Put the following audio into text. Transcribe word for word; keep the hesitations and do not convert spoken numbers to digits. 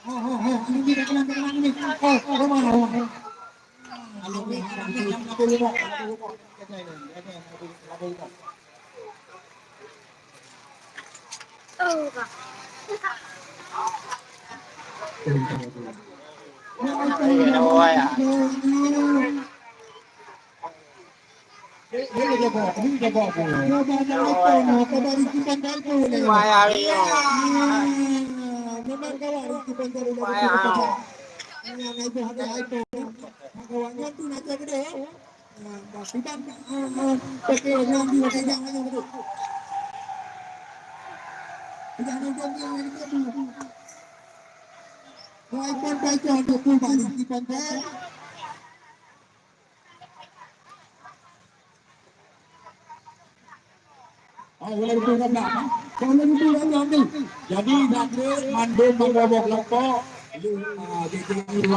Oh, oh, oh, ini dia, kawan, kawan, ini. Oh, oh, oh, oh. Jadi, mandum meurumpok kelompok, ah, jadi, jadi,